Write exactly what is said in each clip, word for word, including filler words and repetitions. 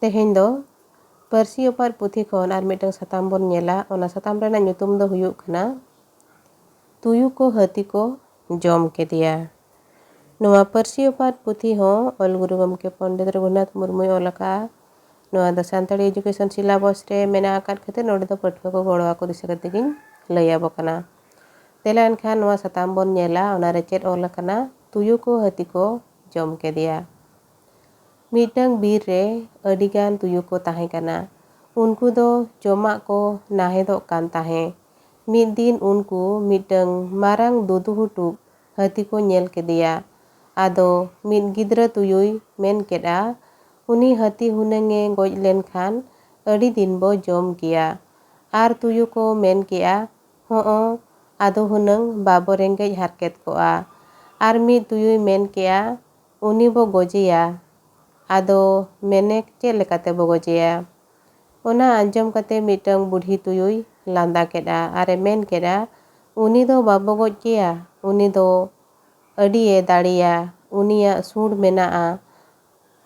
ᱛᱮᱦᱮᱧ ᱫᱚ ᱯᱟᱹᱨᱥᱤ ᱚᱯᱟᱨ ᱯᱩᱛᱷᱤ ᱠᱷᱚᱱ ᱟᱨ ᱢᱤᱫᱴᱟᱝ ᱥᱟᱛᱟᱢ ᱵᱚᱱ ᱧᱮᱞᱟ᱾ ᱚᱱᱟ ᱥᱟᱛᱟᱢ ᱨᱮᱱᱟᱜ ᱧᱩᱛᱩᱢ ᱫᱚ ᱦᱩᱭᱩᱜ ᱠᱟᱱᱟ ᱛᱩᱭᱩ ᱠᱚ ᱦᱟᱹᱛᱤ ᱠᱚ ᱡᱚᱢ ᱠᱮᱫᱮᱭᱟ᱾ ᱱᱚᱣᱟ ᱯᱟᱹᱨᱥᱤ ᱚᱯᱟᱨ ᱯᱩᱛᱷᱤ ᱦᱚᱸ ᱚᱞ ᱜᱩᱨᱩ ᱜᱚᱢᱠᱮ ᱯᱚᱱᱰᱤᱛ ᱨᱚᱜᱷᱩᱱᱟᱛᱷ ᱢᱩᱨᱢᱩᱭ ᱚᱞ ᱟᱠᱟᱫᱼᱟ᱾ ᱱᱚᱣᱟ ᱫᱚ ᱥᱟᱱᱛᱟᱲᱤ education syllabus ᱨᱮ ᱢᱮᱱᱟᱜ ᱟᱠᱟᱫ ᱠᱷᱟᱹᱛᱤᱨ ᱱᱚᱰᱮ ᱫᱚ ᱯᱟᱹᱴᱷᱩᱣᱟᱹ ᱠᱚ ᱜᱚᱲᱚ ᱟᱠᱚ ᱫᱤᱥᱟᱹ ᱠᱟᱛᱮ ᱜᱤᱧ ᱞᱟᱹᱭ ᱟᱵᱚ ᱠᱟᱱᱟ᱾ ᱫᱮᱞᱟ ᱮᱱᱠᱷᱟᱱ ᱱᱚᱣᱟ ᱥᱟᱛᱟᱢ ᱵᱚᱱ ᱧᱮᱞᱟ, ᱚᱱᱟᱨᱮ ᱪᱮᱫ ᱚᱞ ᱟᱠᱟᱱᱟ? ᱛᱩᱭᱩ ᱠᱚ ᱦᱟᱹᱛᱤ ᱠᱚ ᱡᱚᱢ ᱠᱮᱫᱮᱭᱟ᱾ ᱢᱤᱫᱴᱟᱝ ᱵᱤᱨ ᱨᱮ ᱟᱹᱰᱤᱜᱟᱱ ᱛᱩᱭᱩ ᱠᱚ ᱛᱟᱦᱮᱸ ᱠᱟᱱᱟ᱾ ᱩᱱᱠᱩ ᱫᱚ ᱡᱚᱢᱟᱜ ᱠᱚ ᱱᱟᱦᱮᱫᱚᱜ ᱠᱟᱱ ᱛᱟᱦᱮᱸ᱾ ᱢᱤᱫ ᱫᱤᱱ ᱩᱱᱠᱩ ᱢᱤᱫᱴᱟᱝ ᱢᱟᱨᱟᱝ ᱫᱩᱫᱩᱦᱩᱴᱩᱵ ᱦᱟᱹᱛᱤ ᱠᱚ ᱧᱮᱞ ᱠᱮᱫᱮᱭᱟ᱾ ᱟᱫᱚ ᱢᱤᱫ ᱜᱤᱫᱽᱨᱟᱹ ᱛᱩᱭᱩᱭ ᱢᱮᱱ ᱠᱮᱫᱼᱟ, "ᱩᱱᱤ ᱦᱟᱹᱛᱤ ᱦᱩᱱᱟᱹᱝ ᱮ ᱜᱚᱡ ᱞᱮᱱᱠᱷᱟᱱ ᱟᱹᱰᱤ ᱫᱤᱱ ᱵᱚ ᱡᱚᱢ ᱠᱮᱭᱟ᱾" ᱟᱨ ᱛᱩᱭᱩ ᱠᱚ ᱢᱮᱱ ᱠᱮᱫᱼᱟ, "ᱦᱚᱸᱜᱼᱚ, ᱟᱫᱚ ᱦᱩᱱᱟᱹᱝ ᱵᱟᱵᱚ ᱨᱮᱸᱜᱮᱡ ᱦᱟᱨᱠᱮᱛ ᱠᱚᱜᱼᱟ᱾" ᱟᱨ ᱢᱤᱫ ᱛᱩᱭᱩᱭ ᱢᱮᱱ ᱠᱮᱫᱼᱟ, "ᱩᱱᱤ ᱵᱚ ᱜᱚᱡᱮᱭᱟ᱾" ᱟᱫᱚ ᱢᱮᱱᱮᱠ ᱪᱮᱫ ᱞᱮᱠᱟᱛᱮ ᱵᱚ ᱜᱚᱡᱮᱭᱟ? ᱚᱱᱟ ᱟᱸᱡᱚᱢ ᱠᱟᱛᱮ ᱢᱤᱫᱴᱟᱝ ᱵᱩᱰᱷᱤ ᱛᱩᱭᱩᱭ ᱞᱟᱸᱫᱟ ᱠᱮᱫᱼᱟ ᱟᱨᱮ ᱢᱮᱱ ᱠᱮᱫᱼᱟ, "ᱩᱱᱤ ᱫᱚ ᱵᱟᱵᱚ ᱜᱚᱡ ᱠᱮᱭᱟ, ᱩᱱᱤ ᱫᱚ ᱟᱹᱰᱤᱭᱮ ᱫᱟᱲᱮᱭᱟ, ᱩᱱᱤᱭᱟᱜ ᱥᱩᱸᱰ ᱢᱮᱱᱟᱜᱼᱟ,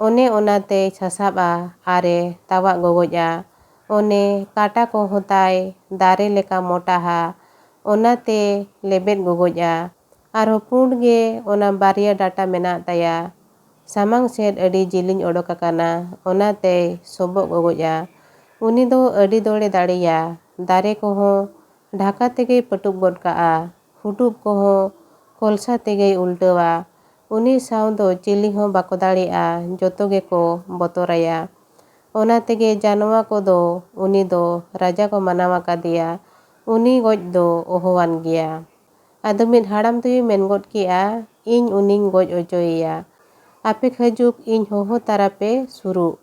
ᱚᱱᱮ ᱚᱱᱟᱛᱮᱭ ᱥᱟᱥᱟᱵᱼᱟ ᱟᱨᱮ ᱛᱟᱣᱟᱜ ᱜᱚᱜᱚᱡᱼᱟ᱾ ᱚᱱᱮ ᱠᱟᱴᱟ ᱠᱚᱦᱚᱸ ᱛᱟᱭ ᱫᱟᱨᱮ ᱞᱮᱠᱟ ᱢᱚᱴᱟᱦᱟ, ᱚᱱᱟᱛᱮ ᱞᱮᱵᱮᱫ ᱜᱚᱜᱚᱡᱼᱟ᱾ ᱟᱨᱦᱚᱸ ᱯᱩᱸᱰ ᱜᱮ ᱚᱱᱟ ᱵᱟᱨᱭᱟ ᱰᱟᱴᱟ ᱢᱮᱱᱟᱜ ᱛᱟᱭᱟ, ᱥᱟᱢᱟᱝ ᱥᱮᱫ ᱟᱹᱰᱤ ᱡᱤᱞᱤᱧ ᱚᱰᱚᱠ ᱟᱠᱟᱱᱟ, ᱚᱱᱟᱛᱮᱭ ᱥᱚᱵᱚᱜ ᱜᱚᱜᱚᱡᱼᱟ᱾ ᱩᱱᱤ ᱫᱚ ᱟᱹᱰᱤ ᱫᱚᱲᱮ ᱫᱟᱲᱮᱭᱟ, ᱫᱟᱨᱮ ᱠᱚᱦᱚᱸ ᱰᱷᱟᱠᱟ ᱛᱮᱜᱮᱭ ᱯᱟᱹᱴᱩᱵ ᱜᱚᱫ ᱠᱟᱜᱼᱟ, ᱦᱩᱴᱩᱵ ᱠᱚᱦᱚᱸ ᱠᱚᱞᱥᱟ ᱛᱮᱜᱮᱭ ᱩᱞᱴᱟᱹᱣᱟ᱾ ᱩᱱᱤ ᱥᱟᱶ ᱫᱚ ᱪᱤᱞᱤ ᱦᱚᱸ ᱵᱟᱠᱚ ᱫᱟᱲᱮᱭᱟᱜᱼᱟ, ᱡᱚᱛᱚ ᱜᱮᱠᱚ ᱵᱚᱛᱚᱨᱟᱭᱟ᱾ ᱚᱱᱟ ᱛᱮᱜᱮ ᱡᱟᱱᱣᱟ ᱠᱚᱫᱚ ᱩᱱᱤ ᱫᱚ ᱨᱟᱡᱟ ᱠᱚ ᱢᱟᱱᱟᱣ ᱟᱠᱟᱫᱮᱭᱟ, ᱩᱱᱤ ᱜᱚᱡ ᱫᱚ ᱚᱦᱚᱣᱟᱱ ᱜᱮᱭᱟ᱾ ᱟᱫᱚ ᱢᱤᱫ ᱦᱟᱲᱟᱢ ᱛᱩᱭᱩᱭ ᱢᱮᱱ ᱜᱚᱫ ᱠᱮᱜᱼᱟ, "ᱤᱧ ᱩᱱᱤᱧ ᱜᱚᱡ ᱚᱪᱚᱭᱮᱭᱟ᱾ ᱟᱯᱮ ᱠᱷᱟᱹᱡᱩᱠ ᱤᱧ ᱦᱚᱦᱚ ᱛᱟᱨᱟ ᱯᱮ ᱥᱩᱨᱩᱜ᱾"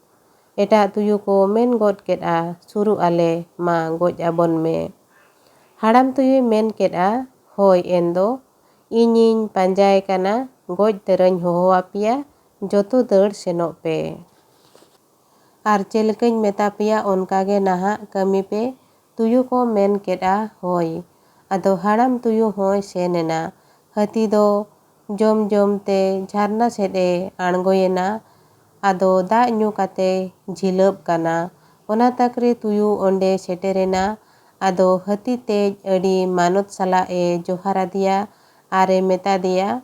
ᱮᱴᱟᱜ ᱛᱩᱭᱩ ᱠᱚ ᱢᱮᱱ ᱜᱚᱫ ᱠᱮᱫᱼᱟ, "ᱥᱩᱨᱩᱜ ᱟᱞᱮ, ᱢᱟ ᱜᱚᱡ ᱟᱵᱚᱱ ᱢᱮ᱾" ᱦᱟᱲᱟᱢ ᱛᱩᱭᱩᱭ ᱢᱮᱱ ᱠᱮᱫᱼᱟ, "ᱦᱳᱭ ᱮᱱᱫᱚ, ᱤᱧᱤᱧ ᱯᱟᱸᱡᱟᱭᱮ ᱠᱟᱱᱟ, ᱜᱚᱡ ᱛᱟᱹᱨᱟᱹᱧ ᱦᱚᱦᱚ ᱟᱯᱮᱭᱟ, ᱡᱚᱛᱚ ᱫᱟᱹᱲ ᱥᱮᱱᱚᱜ ᱯᱮ᱾ ᱟᱨ ᱪᱮᱫ ᱞᱮᱠᱟᱧ ᱢᱮᱛᱟ ᱯᱮᱭᱟ ᱚᱱᱠᱟ ᱜᱮ ᱱᱟᱦᱟᱜ ᱠᱟᱹᱢᱤ ᱯᱮ᱾" ᱛᱩᱭᱩ ᱠᱚ ᱢᱮᱱ ᱠᱮᱫᱼᱟ, "ᱦᱳᱭ᱾" ᱟᱫᱚ ᱦᱟᱲᱟᱢ ᱛᱩᱭᱩ ᱦᱚᱸᱭ ᱥᱮᱱ ᱮᱱᱟ᱾ ᱦᱟᱹᱛᱤ ᱫᱚ ᱡᱚᱢ ᱡᱚᱢ ᱛᱮ ᱡᱷᱟᱨᱱᱟ ᱥᱮᱫ ᱮ ᱟᱬᱜᱚᱭᱮᱱᱟ᱾ ᱟᱫᱚ ᱫᱟᱜ ᱧᱩ ᱠᱟᱛᱮᱭ ᱡᱷᱤᱞᱟᱹᱯ ᱠᱟᱱᱟ᱾ ᱚᱱᱟ ᱛᱟᱠ ᱨᱮ ᱛᱩᱭᱩ ᱚᱸᱰᱮ ᱥᱮᱴᱮᱨᱮᱱᱟ᱾ ᱟᱫᱚ ᱦᱟᱹᱛᱤ ᱛᱮᱡ ᱟᱹᱰᱤ ᱢᱟᱱᱚᱛ ᱥᱟᱞᱟᱜ ᱮ ᱡᱚᱦᱟᱨ ᱟᱫᱮᱭᱟ ᱟᱨ ᱮ ᱢᱮᱛᱟ ᱫᱮᱭᱟ,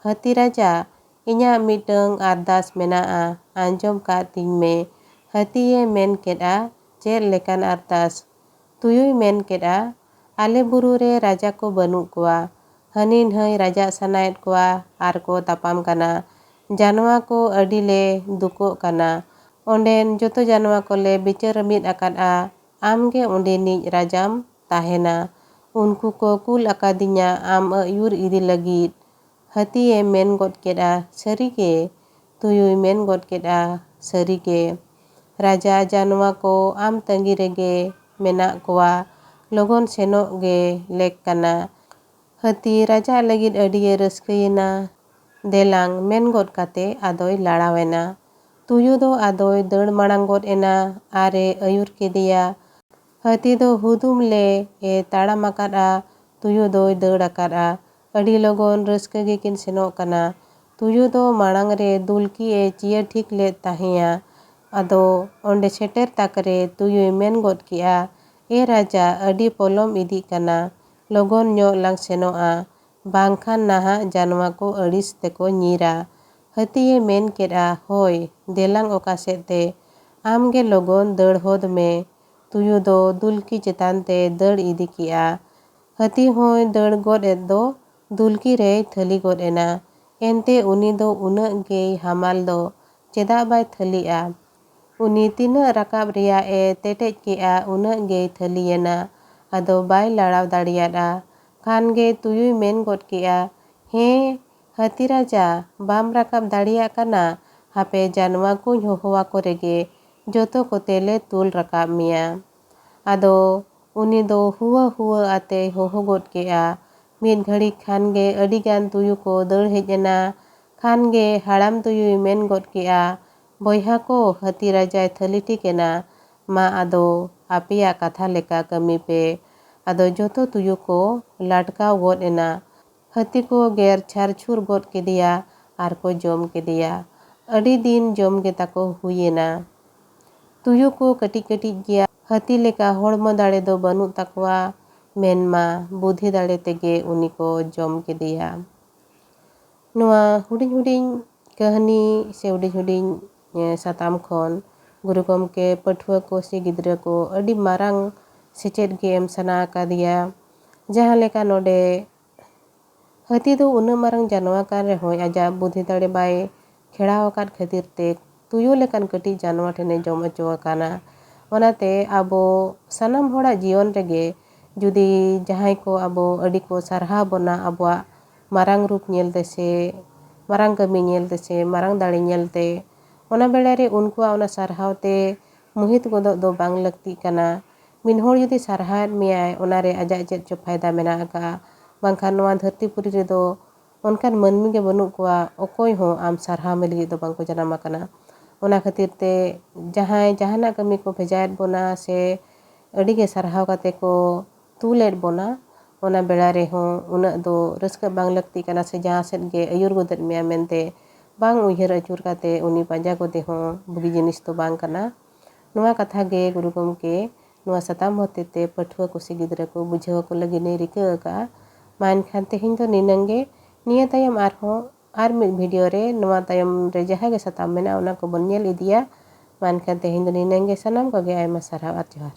"ᱦᱟᱹᱛᱤ ᱨᱟᱡᱟ, ᱤᱧᱟᱹᱜ ᱢᱤᱫᱴᱟᱹᱝ ᱟᱨᱫᱟᱥ ᱢᱮᱱᱟᱜᱼᱟ, ᱟᱸᱡᱚᱢ ᱠᱟᱜ ᱛᱤᱧ ᱢᱮ᱾" ᱦᱟᱹᱛᱤᱭᱮ ᱢᱮᱱ ᱠᱮᱫᱼᱟ, "ᱪᱮᱫ ᱞᱮᱠᱟᱱ ᱟᱨᱫᱟᱥ?" ᱛᱩᱭᱩᱭ ᱢᱮᱱ ᱠᱮᱫᱼᱟ, "ᱟᱞᱮ ᱵᱩᱨᱩ ᱨᱮ ᱨᱟᱡᱟ ᱠᱚ ᱵᱟᱹᱱᱩᱜ ᱠᱚᱣᱟ᱾ ᱦᱟᱹᱱᱤ ᱱᱟᱹᱭ ᱨᱟᱡᱟᱜ ᱥᱟᱱᱟᱭᱮᱫ ᱠᱚᱣᱟ ᱟᱨ ᱠᱚ ᱛᱟᱯᱟᱢ ᱠᱟᱱᱟ᱾ ᱡᱟᱱᱣᱟ ᱠᱚ ᱟᱹᱰᱤ ᱞᱮ ᱫᱩᱠᱚᱜ ᱠᱟᱱᱟ᱾ ᱚᱸᱰᱮᱱ ᱡᱚᱛᱚ ᱡᱟᱱᱣᱟ ᱠᱚᱞᱮ ᱵᱤᱪᱟᱹᱨ ᱢᱤᱫ ᱟᱠᱟᱫᱼᱟ, ᱟᱢ ᱜᱮ ᱚᱸᱰᱮᱱᱤᱡ ᱨᱟᱡᱟᱢ ᱛᱟᱦᱮᱱᱟ᱾ ᱩᱱᱠᱩ ᱠᱚ ᱠᱩᱞ ᱟᱠᱟᱫᱤᱧᱟ ᱟᱢ ᱟᱹᱭᱩᱨ ᱤᱫᱤ ᱞᱟᱹᱜᱤᱫ᱾" ᱦᱟᱹᱛᱤᱭᱮ ᱢᱮᱱ ᱜᱚᱫ ᱠᱮᱫᱼᱟ, "ᱥᱟᱹᱨᱤ ᱜᱮ?" ᱛᱩᱭᱩᱭ ᱢᱮᱱ ᱜᱚᱫ ᱠᱮᱫᱼᱟ, "ᱥᱟᱹᱨᱤ ᱜᱮ᱾ ᱨᱟᱡᱟ ᱡᱟᱱᱣᱟ ᱠᱚ ᱟᱢ ᱛᱟᱺᱜᱤ ᱨᱮᱜᱮ ᱢᱮᱱᱟᱜ ᱠᱚᱣᱟ᱾ ᱞᱚᱜᱚᱱ ᱥᱮᱱᱚᱜ ᱜᱮ ᱞᱮᱠ ᱠᱟᱱᱟ᱾" ᱦᱟᱹᱛᱤ ᱨᱟᱡᱟᱜ ᱞᱟᱹᱜᱤᱫ ᱟᱹᱰᱤᱭᱮ ᱨᱟᱹᱥᱠᱟᱹᱭᱮᱱᱟ᱾ "ᱫᱮᱞᱟᱝ," ᱢᱮᱱ ᱜᱚᱫ ᱠᱟᱛᱮ ᱟᱫᱚᱭ ᱞᱟᱲᱟᱣᱮᱱᱟ᱾ ᱛᱩᱭᱩ ᱫᱚ ᱟᱫᱚᱭ ᱫᱟᱹᱲ ᱢᱟᱲᱟᱝ ᱜᱚᱫ ᱮᱱᱟ ᱟᱨ ᱮ ᱟᱹᱭᱩᱨ ᱠᱮᱫᱮᱭᱟ᱾ ᱦᱟᱹᱛᱤ ᱫᱚ ᱦᱩᱫᱩᱢ ᱞᱮ ᱮ ᱛᱟᱲᱟᱢ ᱟᱠᱟᱫᱼᱟ, ᱛᱩᱭᱩ ᱫᱚᱭ ᱫᱟᱹᱲ ᱟᱠᱟᱫᱼᱟ᱾ ᱟᱹᱰᱤ ᱞᱚᱜᱚᱱ ᱨᱟᱹᱥᱠᱟᱹ ᱜᱮᱠᱤᱱ ᱥᱮᱱᱚᱜ ᱠᱟᱱᱟ᱾ ᱛᱩᱭᱩ ᱫᱚ ᱢᱟᱲᱟᱝ ᱨᱮ ᱫᱩᱞᱠᱤ ᱮ ᱪᱤᱭᱟᱹ ᱴᱷᱤᱠ ᱞᱮᱫ ᱛᱟᱦᱮᱸᱭᱟ᱾ ᱟᱫᱚ ᱚᱸᱰᱮ ᱥᱮᱴᱮᱨ ᱛᱟᱠ ᱨᱮ ᱛᱩᱭᱩᱭ ᱢᱮᱱ ᱜᱚᱫ ᱠᱮᱫᱼᱟ, "ᱮ ᱨᱟᱡᱟ, ᱟᱹᱰᱤ ᱯᱚᱞᱚᱢ ᱤᱫᱤᱜ ᱠᱟᱱᱟ, ᱞᱚᱜᱚᱱ ᱧᱚᱜ ᱞᱟᱝ ᱥᱮᱱᱚᱜᱼᱟ, ᱵᱟᱝᱠᱷᱟᱱ ᱱᱟᱦᱟᱜ ᱡᱟᱱᱣᱟ ᱠᱚ ᱟᱹᱲᱤᱥ ᱛᱮᱠᱚ ᱧᱤᱨᱟ᱾" ᱦᱟᱹᱛᱤᱭᱮ ᱢᱮᱱ ᱠᱮᱫᱼᱟ, "ᱦᱳᱭ, ᱫᱮᱞᱟᱝ ᱚᱠᱟ ᱥᱮᱫ ᱛᱮ? ᱟᱢ ᱜᱮ ᱞᱚᱜᱚᱱ ᱫᱟᱹᱲ ᱦᱚᱫ ᱢᱮ᱾" ᱛᱩᱭᱩ ᱫᱚ ᱫᱩᱞᱠᱤ ᱪᱮᱛᱟᱱ ᱛᱮ ᱫᱟᱹᱲ ᱤᱫᱤ ᱠᱮᱫᱼᱟ᱾ ᱦᱟᱹᱛᱤ ᱦᱚᱸᱭ ᱫᱟᱹᱲ ᱜᱚᱫ ᱮᱫ ᱫᱚ ᱫᱩᱞᱠᱤ ᱨᱮᱭ ᱛᱷᱟᱹᱞᱤ ᱜᱚᱫ ᱮᱱᱟ᱾ ᱮᱱᱛᱮ ᱩᱱᱤ ᱫᱚ ᱩᱱᱟᱹᱜ ᱜᱮᱭ ᱦᱟᱢᱟᱞ ᱫᱚ, ᱪᱮᱫᱟᱜ ᱵᱟᱭ ᱛᱷᱟᱹᱞᱤᱜᱼᱟ? ᱩᱱᱤ ᱛᱤᱱᱟᱹᱜ ᱨᱟᱠᱟᱵ ᱨᱮᱭᱟᱜ ᱮ ᱛᱮᱴᱮᱡ ᱠᱮᱫᱼᱟ, ᱩᱱᱟᱹᱜ ᱜᱮᱭ ᱛᱷᱟᱹᱞᱤᱭᱮᱱᱟ᱾ ᱟᱫᱚ ᱵᱟᱭ ᱞᱟᱲᱟᱣ ᱫᱟᱲᱮᱭᱟᱫᱼᱟ᱾ ᱠᱷᱟᱱ ᱜᱮ ᱛᱩᱭᱩᱭ ᱢᱮᱱ ᱜᱚᱫ ᱠᱮᱫᱼᱟ, ᱦᱮᱸ, ᱦᱟᱹᱛᱤ ᱨᱟᱡᱟ, ᱵᱟᱢ ᱨᱟᱠᱟᱵ ᱫᱟᱲᱮᱭᱟᱜ ᱠᱟᱱᱟ? ᱦᱟᱯᱮ, ᱡᱟᱱᱣᱟ ᱠᱚᱧ ᱦᱚᱦᱚᱣᱟᱠᱚ ᱨᱮᱜᱮ, ᱡᱚᱛᱚ ᱠᱚᱛᱮ ᱞᱮ ᱛᱩᱞ ᱨᱟᱠᱟᱵ ᱢᱮᱭᱟ᱾ ᱟᱫᱚ ᱩᱱᱤ ᱫᱚ ᱦᱩᱣᱟᱹ ᱦᱩᱣᱟᱹ ᱟᱛᱮᱭ ᱦᱚᱦᱚ ᱜᱚᱫ ᱠᱮᱫᱼᱟ᱾ ᱢᱤᱫ ᱜᱷᱟᱹᱲᱤᱠ ᱠᱷᱟᱱ ᱜᱮ ᱟᱹᱰᱤ ᱜᱟᱱ ᱛᱩᱭᱩ ᱠᱚ ᱫᱟᱹᱲ ᱦᱮᱡ ᱮᱱᱟ᱾ ᱠᱷᱟᱱ ᱜᱮ ᱦᱟᱲᱟᱢ ᱛᱩᱭᱩᱭ ᱢᱮᱱ ᱜᱚᱫ ᱠᱮᱫᱼᱟ, ᱵᱚᱭᱦᱟ ᱠᱚ, ᱦᱟᱹᱛᱤ ᱨᱟᱡᱟᱭ ᱛᱷᱟᱹᱞᱤ ᱴᱷᱤᱠ ᱮᱱᱟ᱾ ᱢᱟ ᱟᱫᱚ ᱟᱯᱮᱭᱟᱜ ᱠᱟᱛᱷᱟ ᱞᱮᱠᱟ ᱠᱟᱹᱢᱤ ᱯᱮ᱾ ᱟᱫᱚ ᱡᱚᱛᱚ ᱛᱩᱭᱩ ᱠᱚ ᱞᱟᱴᱠᱟᱣ ᱜᱚᱫ ᱮᱱᱟ᱾ ᱦᱟᱹᱛᱤ ᱠᱚ ᱜᱮᱨ ᱪᱷᱟᱨ ᱪᱷᱩᱨ ᱜᱚᱫ ᱠᱮᱫᱮᱭᱟ ᱟᱨ ᱠᱚ ᱡᱚᱢ ᱠᱮᱫᱮᱭᱟ᱾ ᱟᱹᱰᱤ ᱫᱤᱱ ᱡᱚᱢ ᱜᱮ ᱛᱟᱠᱚ ᱦᱩᱭᱮᱱᱟ᱾ ᱛᱩᱭᱩ ᱠᱚ ᱠᱟᱹᱴᱤᱡ ᱠᱟᱹᱴᱤᱡ ᱜᱮᱭᱟ, ᱦᱟᱹᱛᱤ ᱞᱮᱠᱟ ᱦᱚᱲᱢᱚ ᱫᱟᱲᱮ ᱫᱚ ᱵᱟᱹᱱᱩᱜ ᱛᱟᱠᱚᱣᱟ, ᱢᱮᱱᱢᱟ ᱵᱩᱫᱷᱤ ᱫᱟᱲᱮ ᱛᱮᱜᱮ ᱩᱱᱤ ᱠᱚ ᱡᱚᱢ ᱠᱮᱫᱮᱭᱟ᱾ ᱱᱚᱣᱟ ᱦᱩᱰᱤᱧ ᱦᱩᱰᱤᱧ ᱠᱟᱹᱦᱱᱤ ᱥᱮ ᱦᱩᱰᱤᱧ ᱦᱩᱰᱤᱧ, ᱮ, ᱥᱟᱛᱟᱢ ᱠᱷᱚᱱ ᱜᱩᱨᱩ ᱜᱚᱢᱠᱮ ᱯᱟᱹᱴᱷᱩᱣᱟᱹ ᱠᱚ ᱥᱮ ᱜᱤᱫᱽᱨᱟᱹ ᱠᱚ ᱟᱹᱰᱤ ᱢᱟᱨᱟᱝ ᱥᱮᱪᱮᱫ ᱜᱮ ᱮᱢ ᱥᱟᱱᱟ ᱟᱠᱟᱫᱮᱭᱟ᱾ ᱡᱟᱦᱟᱸ ᱞᱮᱠᱟ ᱱᱚᱰᱮ ᱦᱟᱹᱛᱤ ᱫᱚ ᱩᱱᱟᱹᱜ ᱢᱟᱨᱟᱝ ᱡᱟᱱᱣᱟ ᱠᱟᱱ ᱨᱮᱦᱚᱸᱭ ᱟᱡᱟᱜ ᱵᱩᱫᱷᱤ ᱫᱟᱲᱮ ᱵᱟᱭ ᱠᱷᱮᱲᱟᱣ ᱟᱠᱟᱫ ᱠᱷᱟᱹᱛᱤᱨ ᱛᱮ ᱛᱩᱭᱩ ᱞᱮᱠᱟᱱ ᱠᱟᱹᱴᱤᱡ ᱡᱟᱱᱣᱟ ᱴᱷᱮᱱᱮ ᱡᱚᱢ ᱦᱚᱪᱚ ᱟᱠᱟᱱᱟ᱾ ᱚᱱᱟᱛᱮ ᱟᱵᱚ ᱥᱟᱱᱟᱢ ᱦᱚᱲᱟᱜ ᱡᱤᱭᱚᱱ ᱨᱮᱜᱮ ᱡᱩᱫᱤ ᱡᱟᱦᱟᱸᱭ ᱠᱚ ᱟᱵᱚ ᱟᱹᱰᱤ ᱠᱚ ᱥᱟᱨᱦᱟᱣ ᱵᱚᱱᱟ ᱟᱵᱚᱣᱟᱜ ᱢᱟᱨᱟᱝ ᱨᱩᱯ ᱧᱮᱞ ᱛᱮ ᱥᱮ ᱢᱟᱨᱟᱝ ᱠᱟᱹᱢᱤ ᱧᱮᱞ ᱛᱮ ᱥᱮ ᱢᱟᱨᱟᱝ ᱫᱟᱲᱮ ᱧᱮᱞ ᱛᱮ, ᱚᱱᱟ ᱵᱮᱲᱟ ᱨᱮ ᱩᱱᱠᱩᱣᱟᱜ ᱚᱱᱟ ᱥᱟᱨᱦᱟᱣ ᱛᱮ ᱢᱩᱦᱤᱛ ᱜᱚᱫᱚᱜ ᱫᱚ ᱵᱟᱝ ᱞᱟᱹᱠᱛᱤᱜ ᱠᱟᱱᱟ᱾ ᱢᱤᱫ ᱦᱚᱲ ᱡᱩᱫᱤ ᱥᱟᱨᱦᱟᱣᱮᱫ ᱢᱮᱭᱟᱭ, ᱚᱱᱟ ᱨᱮ ᱟᱡᱟᱜ ᱪᱮᱫ ᱪᱚ ᱯᱷᱟᱭᱫᱟ ᱢᱮᱱᱟᱜ ᱟᱠᱟᱫᱼᱟ? ᱵᱟᱝᱠᱷᱟᱱ ᱱᱚᱣᱟ ᱫᱷᱟᱹᱨᱛᱤ ᱯᱩᱨᱤ ᱨᱮᱫᱚ ᱚᱱᱠᱟᱱ ᱢᱟᱹᱱᱢᱤ ᱜᱮ ᱵᱟᱹᱱᱩᱜ ᱠᱚᱣᱟ, ᱚᱠᱚᱭ ᱦᱚᱸ ᱟᱢ ᱥᱟᱨᱦᱟᱣ ᱢᱮ ᱞᱟᱹᱜᱤᱫ ᱫᱚ ᱵᱟᱝ ᱠᱚ ᱡᱟᱱᱟᱢ ᱟᱠᱟᱱᱟ᱾ ᱚᱱᱟ ᱠᱷᱟᱹᱛᱤᱨ ᱛᱮ ᱡᱟᱦᱟᱸᱭ ᱡᱟᱦᱟᱱᱟᱜ ᱠᱟᱹᱢᱤ ᱠᱚ ᱵᱷᱮᱡᱟᱭᱮᱫ ᱵᱚᱱᱟ ᱥᱮ ᱟᱹᱰᱤ ᱜᱮ ᱥᱟᱨᱦᱟᱣ ᱠᱟᱛᱮ ᱠᱚ ᱛᱩᱞᱮᱫ ᱵᱚᱱᱟ, ᱚᱱᱟ ᱵᱮᱲᱟ ᱨᱮᱦᱚᱸ ᱩᱱᱟᱹᱜ ᱫᱚ ᱨᱟᱹᱥᱠᱟᱹ ᱵᱟᱝ ᱞᱟᱹᱠᱛᱤ ᱠᱟᱱᱟ ᱥᱮ ᱡᱟᱦᱟᱸ ᱥᱮᱫ ᱜᱮ ᱟᱹᱭᱩᱨ ᱜᱚᱫᱮᱫ ᱢᱮᱭᱟ ᱢᱮᱱᱛᱮ ᱵᱟᱝ ᱩᱭᱦᱟᱹᱨ ᱟᱹᱪᱩᱨ ᱠᱟᱛᱮ ᱩᱱᱤ ᱯᱟᱸᱡᱟ ᱜᱚᱫᱮ ᱦᱚᱸ ᱵᱩᱜᱤ ᱡᱤᱱᱤᱥ ᱫᱚ ᱵᱟᱝ ᱠᱟᱱᱟ᱾ ᱱᱚᱣᱟ ᱠᱟᱛᱷᱟ ᱜᱮ ᱜᱩᱨᱩ ᱜᱚᱢᱠᱮ ᱱᱚᱣᱟ ᱥᱟᱛᱟᱢ ᱦᱚᱛᱮ ᱛᱮ ᱯᱟᱹᱴᱷᱩᱣᱟᱹ ᱠᱚ ᱥᱮ ᱜᱤᱫᱽᱨᱟᱹ ᱠᱚ ᱵᱩᱡᱷᱟᱹᱣ ᱟᱠᱚ ᱞᱟᱹᱜᱤᱫ ᱮ ᱨᱤᱠᱟᱹ ᱟᱠᱟᱫᱼᱟ᱾ ᱢᱟ ᱮᱱᱠᱷᱟᱱ ᱛᱮᱦᱮᱧ ᱫᱚ ᱱᱤᱱᱟᱹᱝ ᱜᱮ᱾ ᱱᱤᱭᱟᱹ ᱛᱟᱭᱚᱢ ᱟᱨᱦᱚᱸ ᱟᱨ ᱢᱤᱫ ᱵᱷᱤᱰᱤᱭᱳ ᱨᱮ ᱱᱚᱣᱟ ᱛᱟᱭᱚᱢ ᱨᱮ ᱡᱟᱦᱟᱸ ᱜᱮ ᱥᱟᱛᱟᱢ ᱢᱮᱱᱟᱜᱼᱟ, ᱚᱱᱟ ᱠᱚᱵᱚᱱ ᱧᱮᱞ ᱤᱫᱤᱭᱟ᱾ ᱢᱟ ᱮᱱᱠᱷᱟᱱ ᱛᱮᱦᱮᱧ ᱫᱚ ᱱᱤᱱᱟᱹᱝ ᱜᱮ᱾ ᱥᱟᱱᱟᱢ ᱠᱚᱜᱮ ᱟᱭᱢᱟ ᱥᱟᱨᱦᱟᱣ ᱟᱨ ᱡᱚᱦᱟᱨ᱾